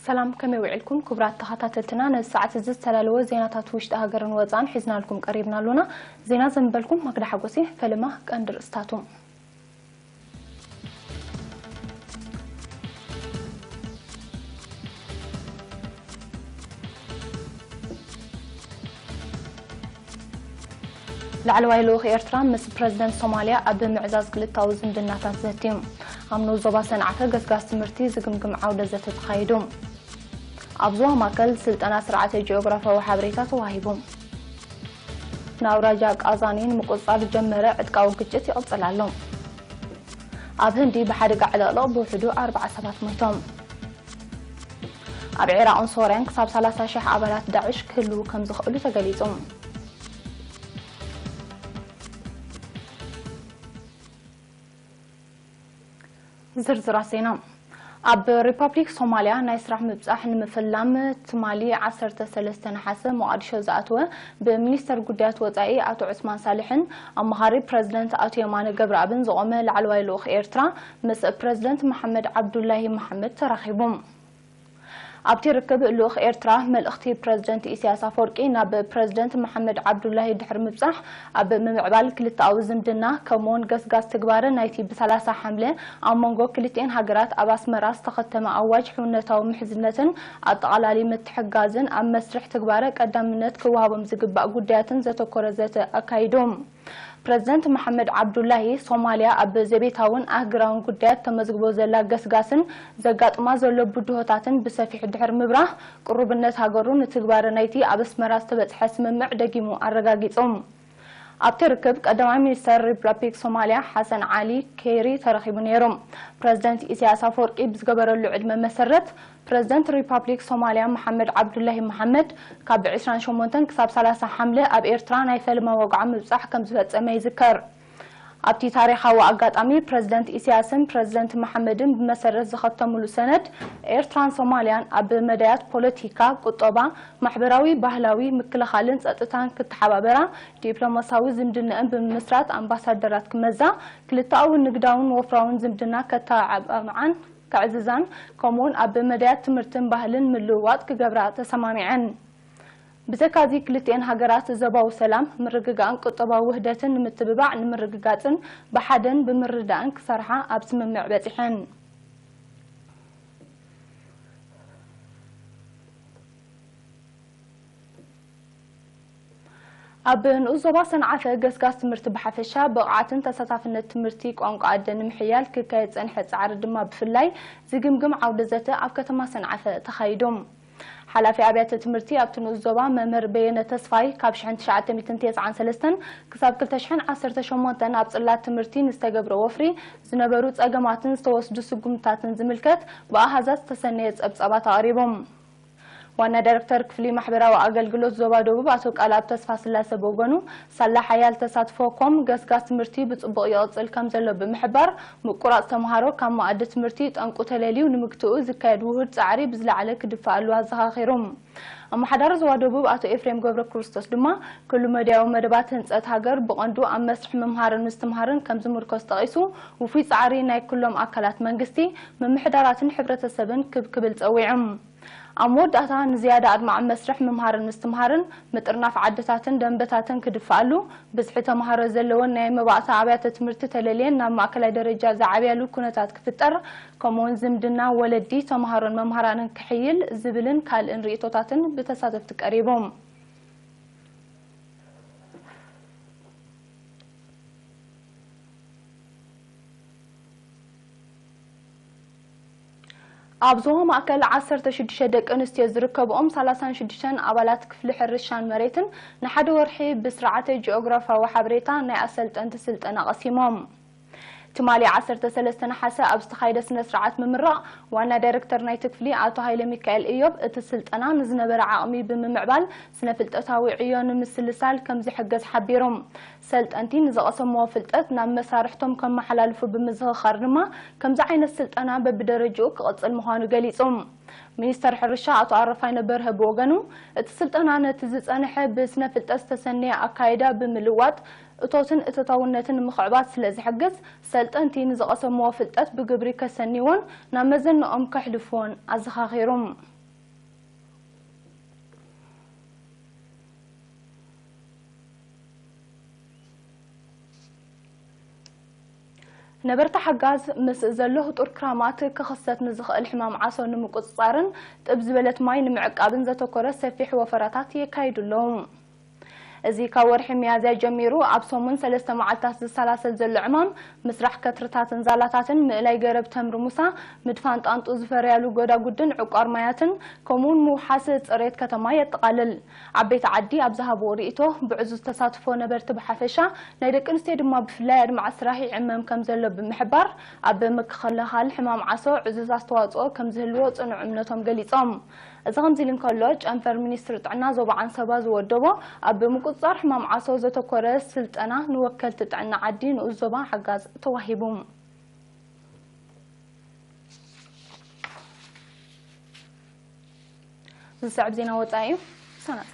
ሰላም፣ ከመይ ውዒልኩም ክቡራት ተኸታተልትና? ነዚ ሰዓት እዚ ዝተዳለወ ዜናታት ውሽጢ ሃገርን ወጻእን ሒዝናልኩም ቀሪብና ኣሎና። ዜና ዘንበልኩም ማግዳ ሓጎሴ። ፈለማ ቀንዲ ርእስታቱ። ላዕለዋይ ልኡኽ ኤርትራ ምስ ፕረዚደንት ሶማልያ ኣብ ምዕዛዝ ክልታዊ ዝምድናታት ዘትዩ። ኣብ ንኡስ ዞባ ሰንዓፈ ገስጋስ ትምህርቲ ዝግምግም ዓውደ ዘተ ተኻይዱ። ኣብ ዞባ ማእከል ስልጠና ስርዓተ ጂኦግራፍያዊ ሓበሬታ ተዋሂቡ። ንኣውራጃ ቃዛኒ ንምቁጽጻር ዝጀመረ ዕጥቃዊ ግጭት ይቕጽል ኣሎ። ኣብ ህንዲ ብሓደጋ ዕልቕልቕ ብውሕዱ ኣርብዓ ሰባት ሞይቶም። ኣብ ዒራቕን ሶርያን ክሳብ ሰላሳ ሽሕ ኣባላት ዳዕሽ ክህልዉ ከም ዝኽእሉ ተገሊጹ። ዝርዝራት ዜና። ኣብ ሪፓብሊክ ሶማልያ ናይ ስራሕ ምብጻሕ ንምፍላም ትማሊ ዓሰርተ ሰለስተ ነሓሰ ሞቓዲሾ ዝኣተወ ብሚኒስተር ጉዳያት ወጻኢ ኣቶ ዑስማን ሳልሕን ኣማኻሪ ፕረዚደንት ኣቶ የማነ ገብረኣብን ዝቖመ ላዕለዋይ ልኡኽ ኤርትራ ምስ ፕረዚደንት መሓመድ ዓብዱላሂ መሓመድ ተራኺቡ። ኣብቲ ርክብ ልኡኽ ኤርትራ መልእኽቲ ፕረዚደንት ኢሳያስ ኣፈወርቂ ናብ ፕረዚደንት መሓመድ ዓብዱላሂ ድሕሪ ምብጻሕ ኣብ ምምዕባል ክልተኣዊ ዝምድና ከምኡውን ገስጋስ ትግባረ ናይቲ ብሰላሳ ሓምለ ኣብ መንጎ ክልቲኤን ሃገራት ኣብ ኣስመራ ዝተኸተመ ኣዋጅ ሕውነታዊ ምሕዝነትን ኣጠቓላሊ ምትሕግጋዝን ኣብ መስርሕ ትግባረ ቀዳምነት ክወሃቦም ዝግባእ ጉዳያትን ዘተኮረ ዘተ ኣካይዶም። ፕረዚደንት መሓመድ ዓብዱላሂ ሶማልያ ኣብ ዘቤታውን ኣህግራውን ጉዳያት ተመዝግቦ ዘላ ገስጋስን ዘጋጥማ ዘሎ ብድሆታትን ብሰፊሑ ድሕሪ ምብራህ ቅሩብነት ሃገሩ ንትግባረ ናይቲ ኣብ ኣስመራ ዝተበጽሐ ስምምዕ ደጊሙ ኣረጋጊጹ። ኣብቲ ርክብ ቀዳማይ ሚኒስተር ሪፐብሊክ ሶማልያ ሓሰን ዓሊ ኬሪ ተረኺቡ ነይሩ። ፕረዚደንት ኢሳያስ ኣፈወርቂ ብዝገበረሉ ዕድመ መሰረት ፕረዚደንት ሪፓብሊክ ሶማልያ መሓመድ ዓብዱላሂ መሓመድ ካብ ዕስራን ሸሞንተን ክሳብ ሰላሳ ሓምለ ኣብ ኤርትራ ናይ ፈለማ ወግዓ ምብጻሕ ከም ዝፈጸመ ይዝከር። ኣብቲ ታሪኻዊ ኣጋጣሚ ፕረዚደንት ኢሳያስን ፕረዚደንት መሓመድን ብመሰረት ዝኸተሙሉ ሰነድ ኤርትራን ሶማልያን ኣብ መዳያት ፖለቲካ፣ ቁጠባ፣ ማሕበራዊ፣ ባህላዊ፣ ምክልኻልን ጸጥታን ክተሓባበራ፣ ዲፕሎማሳዊ ዝምድነአን ብምምስራት ኣምባሳደራት ክመዛ፣ ክልተኣውን ንግዳውን ወፍራውን ዝምድና ከተዓማምዓን ከዕዝዛን ከምኡውን ኣብ መዳያት ትምህርትን ባህልን ምልውዋጥ ክገብራ ተሰማሚዐን። ብዘካዚ ክልቲኤን ሃገራት ዞባዊ ሰላም፣ ምርግጋእን ቁጠባዊ ውህደትን ንምትብባዕ ንምርግጋጽን ብሓደን ብምርዳእን ክሰርሓ ኣብ ስምምዕ በጺሐን። ኣብ ንኡስ ዞባ ሰንዓፈ ገስጋስ ትምህርቲ ብሓፈሻ ብቕዓትን ተሳታፍነት ትምህርቲ ቋንቋ ኣደ ንምሕያል ክካየድ ጸንሐ ጻዕሪ ድማ ብፍላይ ዝግምግም ዓውደ ዘተ ኣብ ከተማ ሰንዓፈ ተኻይዱ። ሓላፊ ኣብያተ ትምህርቲ ኣብቲ ንኡስ ዞባ መምህር በየነ ተስፋይ ካብ ሽሕን ትሽዓተ ሚእትን ተስዓን ሰለስተን ክሳብ ክልተ ሽሕን ዓሰርተ ሸሞንተን ኣብ ጽላት ትምህርቲ ንዝተገብረ ወፍሪ ዝነበሩ ጸገማትን ዝተወስዱ ስጉምትታትን ዝምልከት ብኣሃዛት ዝተሰነየ ጸብጻባት ኣቕሪቦም። ዋና ዳይሬክተር ክፍሊ ማሕበራዊ ኣገልግሎት ዞባ ደቡብ ኣቶ ቃልኣብ ተስፋስላሰ ብወገኑ፣ ሳላ ሓያል ተሳትፎ ኮም ገስጋስ ትምህርቲ ብጽቡቕ ይቕጽል ከም ዘሎ ብምሕባር፣ ምቁራጽ ተምሃሮ ካብ መኣዲ ትምህርቲ ጠንቁ ተለልዩ ንምግትኡ ዝካየድ ውሁድ ጻዕሪ ብዝለዓለ ክድፋኣሉ ኣዘኻኺሩ። ኣመሓዳሪ ዞባ ደቡብ ኣቶ ኤፍሬም ገብረ ክርስቶስ ድማ፣ ኩሉ መዳያዊ መደባት ህንጸት ሃገር ብቐንዱ ኣብ መስርሕ ምምሃርን ምስትምሃርን ከም ዝምርኮስ ጠቒሱ፣ ውፉይ ጻዕሪ ናይ ኩሎም ኣካላት መንግስቲ፣ ምምሕዳራትን ሕብረተሰብን ክብ ክብል ጸዊዑ። ኣብ መወዳእታ፣ ንዝያዳ ኣድማዒ መስርሕ ምምሃርን ምስትምሃርን፣ ምጥርናፍ ዓድታትን ደንበታትን ክድፋኣሉ፣ ብዝሒ ተምሃሮ ዘለወን ናይ መባእታ ኣብያተ ትምህርቲ ተለልየን ናብ ማእከላይ ደረጃ ዝዓብያሉ ኩነታት ክፍጠር፣ ከምኡውን ዝምድና ወለዲ፣ ተምሃሮን መምሃራንን ክሕይል ዝብልን ካልእን ርእይቶታትን ብተሳተፍቲ ቀሪቦም። ኣብ ዞባ ማእከል ዓሰርተ ሽዱሽተ ደቂ ኣንስትዮ ዝርከብኦም ሰላሳን ሽዱሽተን ኣባላት ክፍሊ ሕርሻን መሬትን ንሓደ ወርሒ ብስርዓተ ጂኦግራፍያዊ ሓበሬታ ናይ ኣሰልጠንቲ ስልጠና ቀሲሞም። ትማሊ ዓሰርተ ሰለስተ ነሓሰ ኣብ ዝተኻየደ ስነ ስርዓት ምምራቕ ዋና ዳይሬክተር ናይቲ ክፍሊ ኣቶ ሃይለ ሚካኤል እዮብ፣ እቲ ስልጠና ንዝነበረ ዓቕሚ ብምምዕባል ስነ ፍልጠታዊ ዕዮ ንምስልሳል ከም ዝሕገዝ ሓቢሮም። ሰልጠንቲ ንዝቐሰምዎ ፍልጠት ናብ መሳርሕቶም ከመሓላልፉ ብምዝኽኻር ድማ፣ ከምዚ ዓይነት ስልጠና በብደረጅኡ ክቕጽል ምዃኑ ገሊጾም። ሚኒስተር ሕርሻ ኣቶ ኣረፋይነ በርሀ ብወገኑ፣ እቲ ስልጠና ነቲ ዝጸንሐ ብስነ ፍልጠት ዝተሰነየ ኣካይዳ ብምልዋጥ፣ እቶትን እቶታውነትን ንምኽዕባት ስለ ዝሕግዝ፣ ሰልጠንቲ ንዝቐሰምዎ ፍልጠት ብግብሪ ከሰንይዎን ናብ መዘንኦም ከሕልፍዎን ኣዘኻኺሩ። ነበርቲ ሓጋዝ፣ ምስ ዘሎ ህጡር ክራማት ክኽሰት ንዝኽእል ሕማም ዓሶ ንምቁጽጻርን ጥብ ዝበለት ማይ ንምዕቃብን ዘተኮረ ሰፊሕ ወፈራታት የካይዱ ኣለዉ። እዚ ካብ ወርሒ ሚያዝያ ጀሚሩ ኣብ ሰሙን ሰለስተ መዓልታት ዝሰላሰል ዘሎ ዕማም፣ ምስራሕ ከትርታትን ዛላታትን፣ ምእላይ ገረብ ተምሪ ሙሳ፣ ምድፋን ጣንጡ ዝፈርያሉ ጎዳጉድን ዕቋር ማያትን፣ ከምኡውን ምውሓስ ጽሬት ከተማ የጠቓልል። ዓበይቲ ዓዲ ኣብ ዝሃብዎ ርእይቶ፣ ብዕዙዝ ተሳትፎ ነበርቲ ብሓፈሻ፣ ናይ ደቂ ኣንስትዮ ድማ ብፍላይ ኣድማዒ ስራሕ ይዕመም ከም ዘሎ ብምሕባር፣ ኣብ ምክልኻል ሕማም ዓሶ ዕዙዝ ኣስተዋጽኦ ከም ዝህልዎ ጽኑዕ እምነቶም ገሊጾም። እዚ ከምዚ ኢሉ እንከሎ፣ ጨንፈር ሚኒስትሪ ጥዕና ዞባ ዓንሰባ ዝወደቦ ኣብ ምቁጽጻር ሕማም ዓሶ ዘተኮረ ስልጠና ንወከልቲ ጥዕና ዓዲ ንኡስ ዞባ ሓጋዝ ተዋሂቡ። ዝስዕብ ዜና ወጻኢ እዩ። ሰናጽ።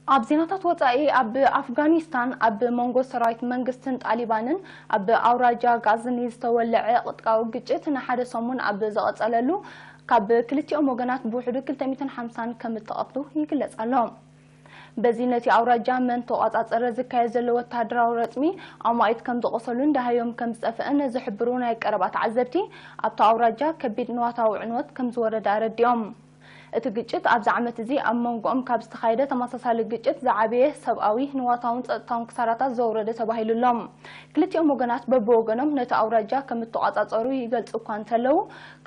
ኣብ ዜናታት ወጻኢ፣ ኣብ ኣፍጋኒስታን ኣብ መንጎ ሰራዊት መንግስትን ጣሊባንን ኣብ ኣውራጃ ጋዝኒ ዝተወለዐ ቅጥቃዊ ግጭት ንሓደ ሰሙን ኣብ ዝቐጸለሉ፣ ካብ ክልቲኦም ወገናት ብውሕዱ ክልተ ሚእትን ሓምሳን ከም እተቐትሉ ይግለጽ ኣሎ። በዚ ነቲ ኣውራጃ መን ተቆጻጸረ ዝካየድ ዘሎ ወተሃደራዊ ረጽሚ፣ ኣማኢት ከም ዝቆሰሉን ደሃዮም ከም ዝጠፍአን ዝሕብሩ ናይ ቀረባ ተዓዘብቲ፣ ኣብታ ኣውራጃ ከቢድ ንዋታዊ ዕንወት ከም ዝወረደ ኣረዲኦም። እቲ ግጭት ኣብዚ ዓመት እዚ ኣብ መንጎኦም ካብ ዝተኻየደ ተመሳሳሊ ግጭት ዝዓበየ ሰብኣዊ፣ ንዋታውን ጸጥታውን ክሳራታት ዘውረደ ተባሂሉ ኣሎ። ክልቲኦም ወገናት በብወገኖም ነቲ ኣውራጃ ከም እተቋጻጸሩ ይገልጹ እኳ እንተለዉ፣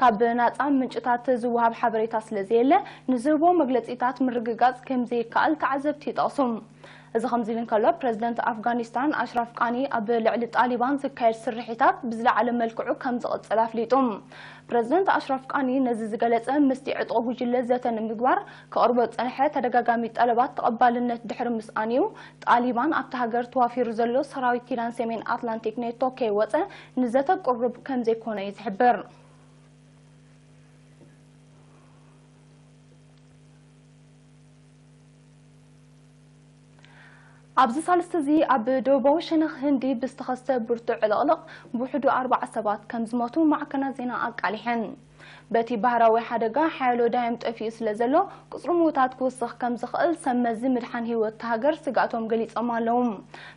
ካብ ናጻ ምንጭታት ዝወሃብ ሓበሬታ ስለ ዘየለ፣ ንዝህብዎ መግለጺታት ምርግጋጽ ከም ዘይከኣል ተዓዘብቲ ይጠቕሱ። እዚ ከምዚ ኢሉ እንከሎ፣ ፕረዚደንት ኣፍጋኒስታን ኣሽራፍ ቃኒ ኣብ ልዕሊ ጣሊባን ዝካየድ ስርሒታት ብዝለዓለ መልክዑ ከም ዝቕጽል ኣፍሊጡ። ፕረዚደንት ኣሽራፍ ቃኒ ነዚ ዝገለጸ፣ ምስቲ ዕጥቂ ጉጅለ ዘተ ንምግባር ከቕርቦ ዝጸንሐ ተደጋጋሚ ጠለባት ተቐባልነት ድሕሪ ምስኣን እዩ። ጣሊባን ኣብታ ሃገር ተዋፊሩ ዘሎ ሰራዊት ኪዳን ሰሜን ኣትላንቲክ ኔቶ ከይወጸ ንዘተ ቅሩብ ከም ዘይኮነ እዩ ዝሕብር። ኣብዚ ሳልስቲ እዚ ኣብ ደቡባዊ ሸነኽ ህንዲ ብዝተኸስተ ብርቱዕ ዕልቕልቕ ብውሕዱ ኣርባዓ ሰባት ከም ዝሞቱ ማዕከናት ዜና ኣቃሊሐን። በቲ ባህራዊ ሓደጋ ሓያሎ ዳዮም ጠፊኡ ስለ ዘሎ፣ ቁጽሪ ምዉታት ክውስኽ ከም ዝኽእል ሰብ መዚ ምድሓን ህይወት እታ ሃገር ስግኣቶም ገሊጾም ኣለዉ።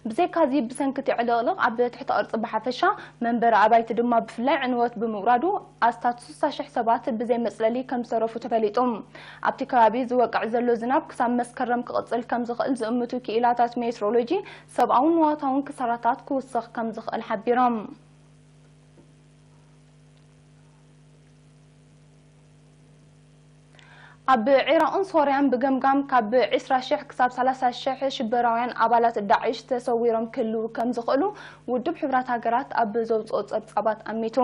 ብዘይካዚ፣ ብሰንኪ እቲ ዕልቕልቕ ኣብ ትሕቲ ቅርጺ ብሓፈሻ፣ መንበሪ ኣባይቲ ድማ ብፍላይ ዕንወት ብምውራዱ፣ ኣስታት ስሳ ሽሕ ሰባት ብዘይ መጽለሊ ከም ዝተረፉ ተፈሊጡ። ኣብቲ ከባቢ ዝወቅዕ ዘሎ ዝናብ ክሳብ መስከረም ክቕጽል ከም ዝኽእል ዝእምቱ ክኢላታት ሜትሮሎጂ፣ ሰብኣውን ንዋታውን ክሳራታት ክውስኽ ከም ዝኽእል ሓቢሮም። ኣብ ዒራቕን ሶርያን ብገምጋም ካብ ዕስራ ሽሕ ክሳብ ሰላሳ ሽሕ ሽበራውያን ኣባላት ዳዕሽ ተሰዊሮም ክህልዉ ከም ዝኽእሉ ውድብ ሕቡራት ሃገራት ኣብ ዘውጽኦ ጸብጻባት ኣሚቱ።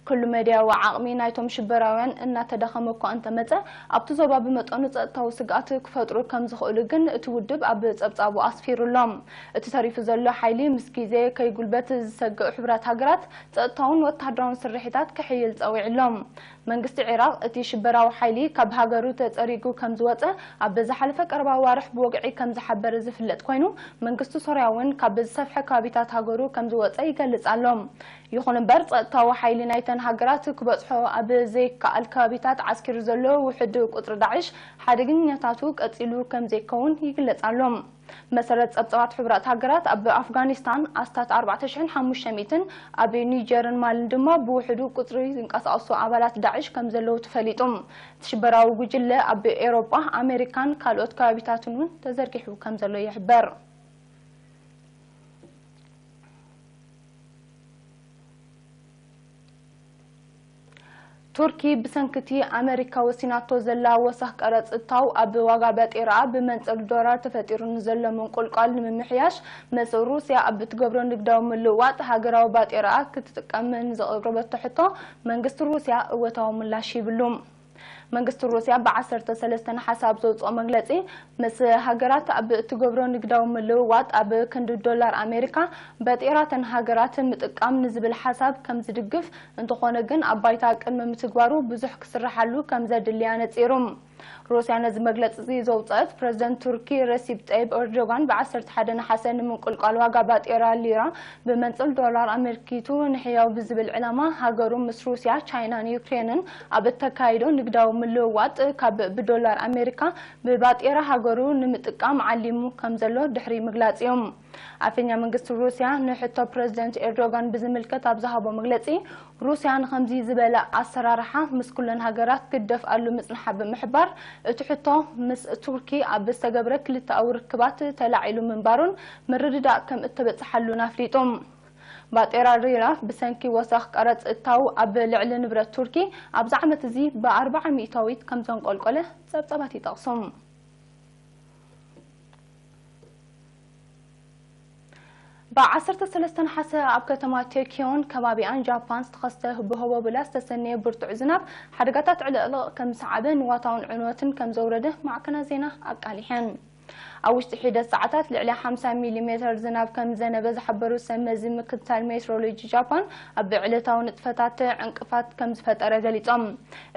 ኩሉ መዳያዊ ዓቕሚ ናይቶም ሽበራውያን እናተዳኸመ እኳ እንተመጸ፣ ኣብቲ ዞባ ብመጠኑ ጸጥታዊ ስግኣት ክፈጥሩ ከም ዝኽእሉ ግን እቲ ውድብ ኣብ ጸብጻቡ ኣስፊሩ ኣሎ። እቲ ተሪፉ ዘሎ ሓይሊ ምስ ግዜ ከይጉልበት ዝሰግእ ሕቡራት ሃገራት ጸጥታውን ወተሃደራውን ስርሒታት ከሕይል ጸዊዑ ኣሎ። መንግስቲ ዒራቕ እቲ ሽበራዊ ሓይሊ ካብ ሃገሩ ተጸሪጉ ከም ዝወጸ ኣብ ዝሓለፈ ቀረባ ኣዋርሕ ብወግዒ ከም ዝሓበረ ዝፍለጥ ኮይኑ፣ መንግስቲ ሶርያ እውን ካብ ዝሰፍሐ ከባቢታት ሃገሩ ከም ዝወጸ ይገልጽ ኣሎ። ይኹን እምበር፣ ጸጥታዊ ሓይሊ ናይተን ሃገራት ክበጽሖ ኣብ ዘይከኣል ከባቢታት ዓስኪሩ ዘሎ ውሕድ ቁጽሪ ዳዕሽ ሓደገኛታቱ ቀጺሉ ከም ዘይከውን ይግለጽ ኣሎ። መሰረት ጸብጻባት ሕቡራት ሃገራት፣ ኣብ ኣፍጋኒስታን ኣስታት ኣርባዕተ ሽሕን ሓሙሽተ ሚእትን፣ ኣብ ኒጀርን ማልን ድማ ብውሕዱ ቁጽሪ ዝንቀሳቐሱ ኣባላት ዳዕሽ ከም ዘለዉ ተፈሊጡ። እቲ ሽበራዊ ጉጅለ ኣብ ኤውሮጳ፣ ኣሜሪካን ካልኦት ከባቢታትን እውን ተዘርጊሑ ከም ዘሎ ይሕበር። ቱርኪ ብሰንኪ እቲ ኣመሪካ ወሲናቶ ዘላ ወሰኽ ቀረጽ እታው ኣብ ዋጋ ባጤራኣ ብመንጽር ዶላር ተፈጢሩ ንዘሎ ምንቁልቋል ንምምሕያሽ፣ ምስ ሩስያ ኣብ እትገብሮ ንግዳዊ ምልውዋጥ ሃገራዊ ባጤራኣ ክትጥቀም ንዘቕረበቶ ሕቶ መንግስቲ ሩስያ እወታዊ ምላሽ ሂብሉ። መንግስቲ ሩስያ ብ ዓሰርተ ሰለስተ ነሓሰ ኣብ ዘውፅኦ መግለፂ፣ ምስ ሃገራት ኣብ እትገብሮ ንግዳዊ ምልውዋጥ ኣብ ክንዲ ዶላር ኣሜሪካ ባጤራተን ሃገራት ምጥቃም ንዝብል ሓሳብ ከም ዝድግፍ፣ እንተኾነ ግን ኣብ ባይታ ቅድሚ ምትግባሩ ብዙሕ ክስርሓሉ ከም ዘድሊ ኣነፂሩ። ሩስያ ነዚ መግለፂ እዚ ዘውፅአት፣ ፕረዚደንት ቱርኪ ረሲፕ ጠይብ ኤርዶጋን ብ ዓሰርተ ሓደ ነሓሰ ንምንቁልቋል ዋጋ ባጤራ ሊራ ብመንጽር ዶላር ኣመልኪቱ ንሕያው ብዝብል ዕላማ፣ ሃገሩ ምስ ሩስያ፣ ቻይናን ዩክሬንን ኣብ እተካይዶ ንግዳዊ ምልውዋጥ፣ ካብ ብዶላር ኣሜሪካ ብባጤራ ሃገሩ ንምጥቃም ዓሊሙ ከም ዘሎ ድሕሪ ምግላጽ እዩ። ኣፈኛ መንግስቲ ሩስያ ንሕቶ ፕረዚደንት ኤርዶጋን ብዝምልከት ኣብ ዝሃቦ መግለጺ፣ ሩስያ ንኸምዚ ዝበለ ኣሰራርሓ ምስ ኩለን ሃገራት ክደፍኣሉ ምጽንሓ ብምሕባር፣ እቲ ሕቶ ምስ ቱርኪ ኣብ ዝተገብረ ክልተኣዊ ርክባት ተላዒሉ ምንባሩን ምርድዳእ ከም እተበጽሓሉን ኣፍሊጡ። ባጤራ ሊራ ብሰንኪ ወሰኽ ቀረጽ እታው ኣብ ልዕሊ ንብረት ቱርኪ ኣብዚ ዓመት እዚ ብ ኣርብዓ ሚእታዊት ከም ዘንቆልቆለ ጸብጻባት ይጠቕሱ። ብ ዓሰርተ ሰለስተ ነሓሰ ኣብ ከተማ ቶኪዮን ከባቢኣን ጃፓን ዝተኸስተ ብሆቦብላ ዝተሰነየ ብርቱዕ ዝናብ ሓደጋታት ዕልቕልቕ ከም ዝሰዓበ ንዋታውን ዕንወትን ከም ዘውረደ ማዕከናት ዜና ኣቃሊሐን። ኣብ ውሽጢ ሒደት ሰዓታት ልዕሊ ሓምሳ ሚሊ ሜተር ዝናብ ከም ዝዘነበ ዝሓበሩ ሰብ መዚ ምክትታል ሜትሮሎጂ ጃፓን፣ ኣብ ዕለታዊ ንጥፈታት ዕንቅፋት ከም ዝፈጠረ ገሊጾም።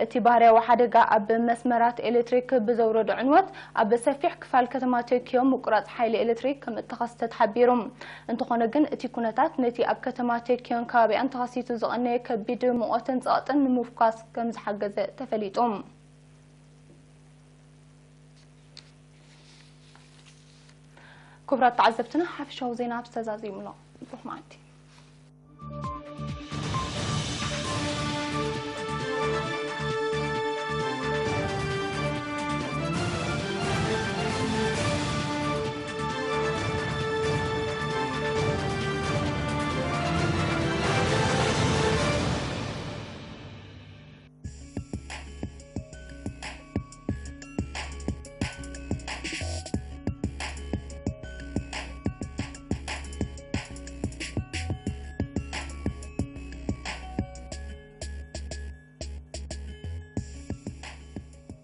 እቲ ባህርያዊ ሓደጋ ኣብ መስመራት ኤሌክትሪክ ብዘውረዶ ዕንወት፣ ኣብ ሰፊሕ ክፋል ከተማ ቶኪዮ ምቁራጽ ሓይሊ ኤሌክትሪክ ከም እተኸስተ ተሓቢሩ። እንተኾነ ግን፣ እቲ ኩነታት ነቲ ኣብ ከተማ ቶኪዮን ከባቢኣን ተኸሲቱ ዝቐነየ ከቢድ ሙቐትን ጸቕጥን ንምፍኳስ ከም ዝሓገዘ ተፈሊጡ። ክቡራት ተዓዘብትና፣ ሓፈሻዊ ዜና ኣብዚ ተዛዚሙ ኣሎ። ብሩኽ መዓልቲ።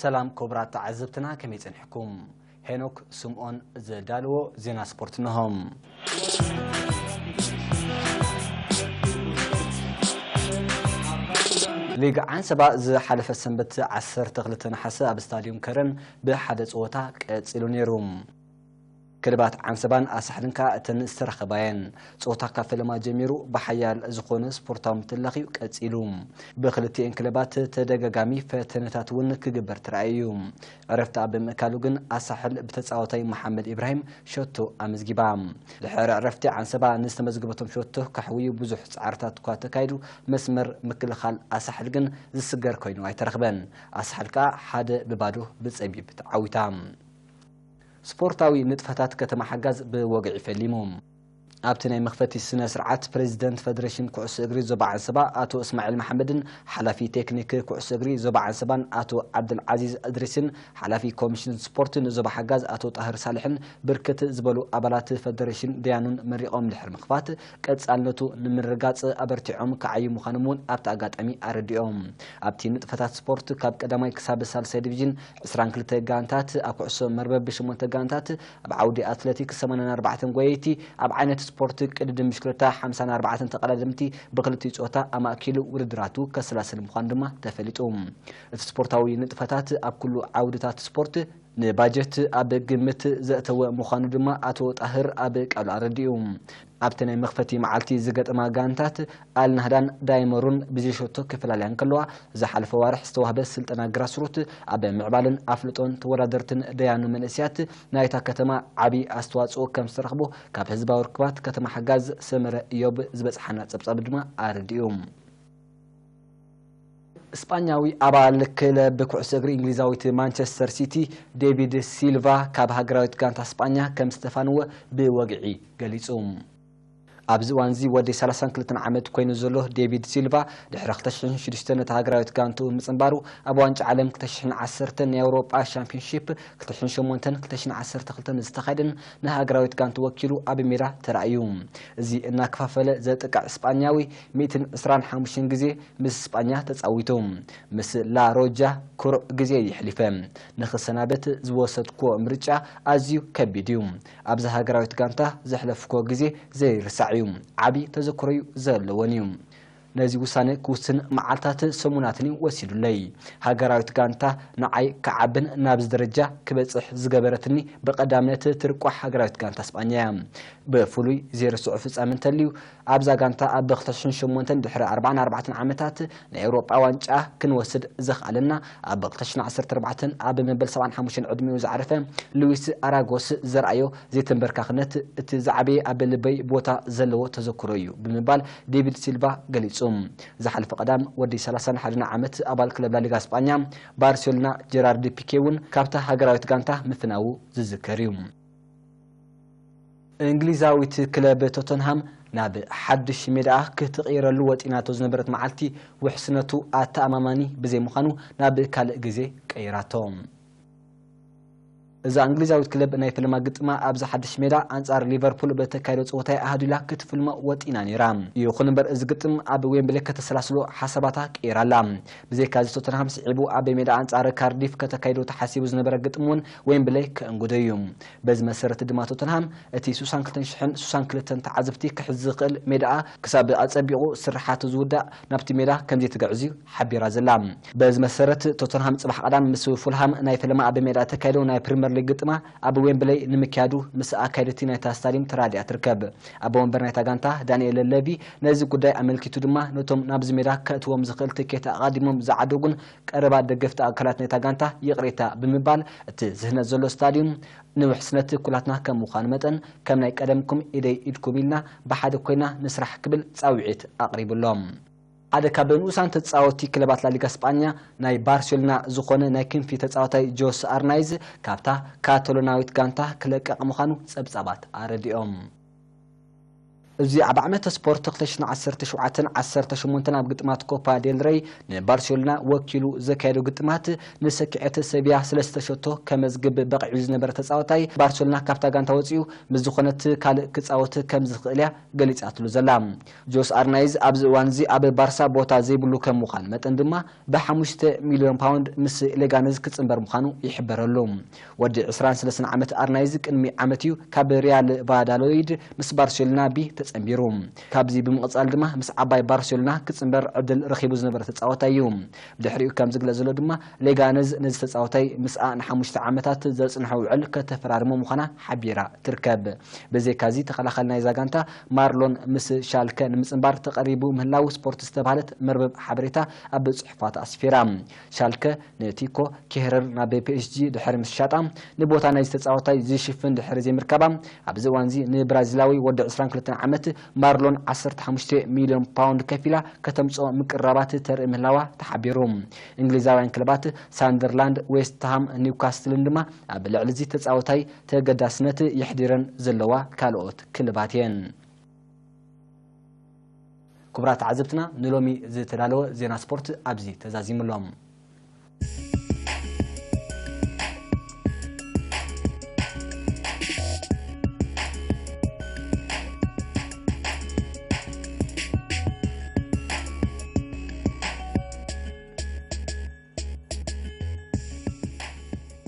ሰላም ክቡራት ተዓዘብትና፣ ከመይ ጸኒሕኩም? ሄኖክ ስምኦን ዘዳልዎ ዜና ስፖርት እንሆ። ሊግ ዓንሰባ ዝሓለፈ ሰንበት ዓሰርተ ክልተ ነሓሰ ኣብ ስታድዩም ከረን ብሓደ ጸወታ ቀጺሉ ነይሩ። ክለባት ዓንሰባን ኣሳሕልን ከኣ እተን ዝተረኸባ እየን። ጸወታ ካብ ፈለማ ጀሚሩ ብሓያል ዝኾነ ስፖርታዊ ምትላኽ እዩ ቀጺሉ። ብክልቲኤን ክለባት ተደጋጋሚ ፈተነታት እውን ክግበር ተራእዩ እዩ። ዕረፍቲ ኣብ ምእካሉ ግን ኣሳሕል ብተጻዋታይ መሓመድ ኢብራሂም ሸቶ ኣመዝጊባ። ድሕሪ ዕረፍቲ ዓንሰባ ንዝተመዝገበቶም ሸቶ ከሕውዩ ብዙሕ ጻዕርታት እኳ ተካይዱ፣ መስመር ምክልኻል ኣሳሕል ግን ዝስገር ኮይኑ ኣይተረኽበን። ኣሳሕል ከኣ ሓደ ብባዶ ብጸቢብ ተዓዊታ። ስፖርታዊ ንጥፈታት ከተማ ሓጋዝ ብወግዒ ፈሊሙ። ኣብቲ ናይ መኽፈቲ ስነ ስርዓት፣ ፕሬዚደንት ፈደሬሽን ኩዕሶ እግሪ ዞባ ዓንሰባ ኣቶ እስማዒል መሓመድን ሓላፊ ቴክኒክ ኩዕሶ እግሪ ዞባ ዓንሰባን ኣቶ ዓብደልዓዚዝ እድሪስን ሓላፊ ኮሚሽን ስፖርት ንዞባ ሓጋዝ ኣቶ ጣህር ሳልሕን ብርክት ዝበሉ ኣባላት ፈደሬሽን ደያኑን መሪቖም ድሕሪ ምኽፋት፣ ቀጻልነቱ ንምርጋጽ ኣበርቲዖም ክዓዩ ምዃኖም እውን ኣብቲ ኣጋጣሚ ኣረዲኦም። ኣብቲ ንጥፈታት ስፖርት ካብ ቀዳማይ ክሳብ ሳልሳይ ዲቪዥን ዕስራን ክልተ ጋንታት፣ ኣብ ኩዕሶ መርበብ ብሽሞንተ ጋንታት፣ ኣብ ዓውዲ ኣትሌቲክስ ሰማንያን ኣርባዕተን ጎየይቲ፣ ኣብ ዓይነት ስፖርት ቅድድም ብሽክለታ ሓምሳን ኣርባዕተን ተቐዳደምቲ ብክልቲኡ ጾታ ኣማእኪሉ ውድድራቱ ከሰላስል ምዃኑ ድማ ተፈሊጡ። እቲ ስፖርታዊ ንጥፈታት ኣብ ኩሉ ዓውድታት ስፖርት ንባጀት ኣብ ግምት ዘእተወ ምዃኑ ድማ ኣቶ ጣህር ኣብ ቃሉ ኣረዲኡ። ኣብቲ ናይ መኽፈቲ መዓልቲ ዝገጠማ ጋንታት ኣልናህዳን ዳይመሩን ብዘይ ሸቶ ክፈላለያ እንከለዋ፣ ዝሓለፈ ዋርሕ ዝተዋህበ ስልጠና ግራስሩት ኣብ ምዕባልን ኣፍልጦን ተወዳደርትን ደያኑ መንእስያት ናይታ ከተማ ዓቢ ኣስተዋጽኦ ከም ዝተረኽቦ ካብ ህዝባዊ ርክባት ከተማ ሓጋዝ ሰመረ እዮብ ዝበጽሓና ጸብጻብ ድማ ኣረዲኡ። እስጳኛዊ ኣባል ክለብ ኩዕሶ እግሪ እንግሊዛዊት ማንቸስተር ሲቲ ዴቪድ ሲልቫ ካብ ሃገራዊት ጋንታ እስጳኛ ከም ዝተፋንወ ብወግዒ ገሊጹ። ኣብዚ እዋን እዚ ወዲ ሰላሳን ክልተን ዓመት ኮይኑ ዘሎ ዴቪድ ሲልቫ፣ ድሕሪ ክልተ ሽሕን ሽዱሽተን ነታ ሃገራዊት ጋንትኡ ምጽንባሩ፣ ኣብ ዋንጫ ዓለም ክልተ ሽሕን ዓሰርተን ናይ ኣውሮጳ ሻምፒዮንሺፕ፣ ክልተ ሽሕን ሸሞንተን ክልተ ሽሕን ዓሰርተ ክልተን ዝተኻየደን ንሃገራዊት ጋንቱ ወኪሉ ኣብ ሜዳ ተራእዩ። እዚ እናከፋፈለ ዘጥቅዕ ስጳኛዊ፣ ሚእትን ዕስራን ሓሙሽተን ግዜ ምስ ስጳኛ ተጻዊቱ። ምስ ላ ሮጃ ክሩዕ ግዜ የሕሊፈ። ንኽሰናበት ዝወሰድኩዎ ምርጫ ኣዝዩ ከቢድ እዩ። ኣብዚ ሃገራዊት ጋንታ ዘሕለፍኩዎ ግዜ ዘይርሳዕ እዩ። ዓቢ ተዘክሮ'ዩ ዘለዎን እዩ። ነዚ ውሳነ ክውስን መዓልታት ሰሙናትን እዩ ወሲዱለይ። ሃገራዊት ጋንታ ንዓይ ክዓብን ናብዚ ደረጃ ክበጽሕ ዝገበረትኒ ብቐዳምነት ትርቋሕ ሃገራዊት ጋንታ ስጳኛ እያ። ብፍሉይ ዘይርስዖ ፍጻመ እንተልዩ ኣብዛ ጋንታ ኣብ ክልተ ሽሕን ሸሞንተን ድሕሪ ኣርባዓን ኣርባዕተን ዓመታት ናይ ኤውሮጳ ዋንጫ ክንወስድ ዘኽኣለና ኣብ ክልተ ሽሕን ዓሰርተ ኣርባዕተን ኣብ መበል ሰብዓን ሓሙሽተን ዕድሚኡ ዝዓረፈ ሉዊስ ኣራጎስ ዘርኣዮ ዘይተንበርካኽነት እቲ ዝዓበየ ኣብ ልበይ ቦታ ዘለዎ ተዘክሮ እዩ ብምባል ዴቪድ ሲልቫ ገሊጹ። ዝሓለፈ ቀዳም ወዲ ሰላሳን ሓደን ዓመት ኣባል ክለብ ላሊጋ ስጳኛ ባርሴሎና ጀራርድ ፒኬ እውን ካብታ ሃገራዊት ጋንታ ምፍናዉ ዝዝከር እዩ። እንግሊዛዊት ክለብ ቶተንሃም ናብ ሓድሽ ሜዳኣ ክትቕይረሉ ወጢናቶ ዝነበረት መዓልቲ ውሕስነቱ ኣተኣማማኒ ብዘይምዃኑ ናብ ካልእ ግዜ ቀይራቶ። እዛ እንግሊዛዊት ክለብ ናይ ፍልማ ግጥማ ኣብዚ ሓድሽ ሜዳ ኣንጻር ሊቨርፑል በተካየዶ ጸወታ ኣሃዱላ ክትፍልሞ ወጢና ነይራ። ይኹን እምበር እዚ ግጥም ኣብ ዌምብሌ ከተሰላስሎ ሓሳባታ ቀይራላ። ብዘይካዚ ቶተንሃም ስዒቡ ኣብ ሜዳ ኣንጻር ካርዲፍ ከተካይዶ ተሓሲቡ ዝነበረ ግጥም እውን ዌምብሌ ከእንግዶ እዩ። በዚ መሰረት ድማ ቶተንሃም እቲ ስሳን ክልተን ሽሕን ስሳን ክልተን ተዓዘብቲ ክሕዝ ዝኽእል ሜዳኣ ክሳብ ኣጸቢቑ ስርሓቱ ዝውዳእ ናብቲ ሜዳ ከምዘይትግዕዝ እዩ ሓቢራ ዘላ። በዚ መሰረት ቶተንሃም ጽባሕ ቀዳም ምስ ፉልሃም ናይ ፈለማ ኣብ ሜዳ እተካየዶ ናይ ፕሪምየር ሊግ ግጥማ ኣብ ዌምብለይ ንምክያዱ ምስ ኣካየድቲ ናይታ ስታድዩም ተራዲኣ ትርከብ። ኣቦ ወንበር ናይታ ጋንታ ዳንኤል ለቪ ነዚ ጉዳይ ኣመልኪቱ ድማ ነቶም ናብዚ ሜዳ ከእትዎም ዝኽእል ትኬት ኣቐዲሞም ዝዓደጉን ቀረባ ደገፍቲ ኣካላት ናይታ ጋንታ ይቕሬታ ብምባል እቲ ዝህነጽ ዘሎ ስታድዩም ንውሕስነት ኩላትና ከም ምዃኑ መጠን ከም ናይ ቀደምኩም ኢደይ ኢድኩም ኢልና ብሓደ ኮይና ንስራሕ ክብል ጻውዒት ኣቕሪቡሎም። ሓደ ካብ ንኡሳን ተጻወቲ ክለባት ላሊጋ ስጳኛ ናይ ባርሴሎና ዝኾነ ናይ ክንፊ ተጻዋታይ ጆስ ኣርናይዝ ካብታ ካታሎናዊት ጋንታ ክለቀቕ ምዃኑ ጸብጻባት ኣረዲኦም። እዚ ኣብ ዓመተ ስፖርት ክልተ ሽሕን ዓሰርተ ሸውዓተን ዓሰርተ ሸሞንተን ኣብ ግጥማት ኮፓ ዴል ረይ ንባርሴሎና ወኪሉ ዘካየዶ ግጥማት ንሰኪዐት ሰቪያ ሰለስተ ሸቶ ከመዝግብ በቒዑ ዝነበረ ተጻዋታይ ባርሴሎና ካብታ ጋንታ ወጺኡ ምስ ዝኾነት ካልእ ክጻወት ከም ዝኽእል እያ ገሊጻትሉ ዘላ። ጆስ ኣርናይዝ ኣብዚ እዋን እዚ ኣብ ባርሳ ቦታ ዘይብሉ ከም ምዃን መጠን ድማ ብሓሙሽተ ሚልዮን ፓውንድ ምስ ሌጋነዝ ክጽንበር ምዃኑ ይሕበረሉ። ወዲ ዕስራን ሰለስተን ዓመት ኣርናይዝ ቅድሚ ዓመት እዩ ካብ ሪያል ቫዳሎይድ ምስ ባርሴሎና ቢ ተጸንቢሩ። ካብዚ ብምቕጻል ድማ ምስ ዓባይ ባርሴሎና ክጽንበር ዕድል ረኺቡ ዝነበረ ተጻዋታይ እዩ። ብድሕሪኡ ከም ዝግለጽ ዘሎ ድማ ሌጋነዝ ነዚ ተጻዋታይ ምስኣ ንሓሙሽተ ዓመታት ዘጽንሖ ውዕል ከተፈራርሞ ምዃና ሓቢራ ትርከብ። ብዘይካዚ ተኸላኻሊ ናይዛ ጋንታ ማርሎን ምስ ሻልከ ንምጽንባር ተቐሪቡ ምህላው ስፖርት ዝተባህለት መርበብ ሓበሬታ ኣብ ጽሑፋት ኣስፊራ። ሻልከ ንቲኮ ኬህረር ናብ ፒ ኤስ ጂ ድሕሪ ምስ ሻጣ ንቦታ ናይዚ ተጻዋታይ ዝሽፍን ድሕሪ ዘይምርካባ ኣብዚ እዋን እዚ ንብራዚላዊ ወዲ ዕስራን ክልተን ዓመት ማርሎን ዓሰርተ ሓሙሽተ ሚልዮን ፓውንድ ከፊላ ከተምጽኦ ምቅራባት ተርኢ ምህላዋ ተሓቢሩ። እንግሊዛውያን ክለባት ሳንደርላንድ፣ ዌስትሃም፣ ኒውካስትልን ድማ ኣብ ልዕሊ እዚ ተጻዋታይ ተገዳስነት የሕዲረን ዘለዋ ካልኦት ክለባት እየን። ክቡራት ተዓዘብትና ንሎሚ ዝተዳለወ ዜና ስፖርት ኣብዚ ተዛዚሙ ኣሎ።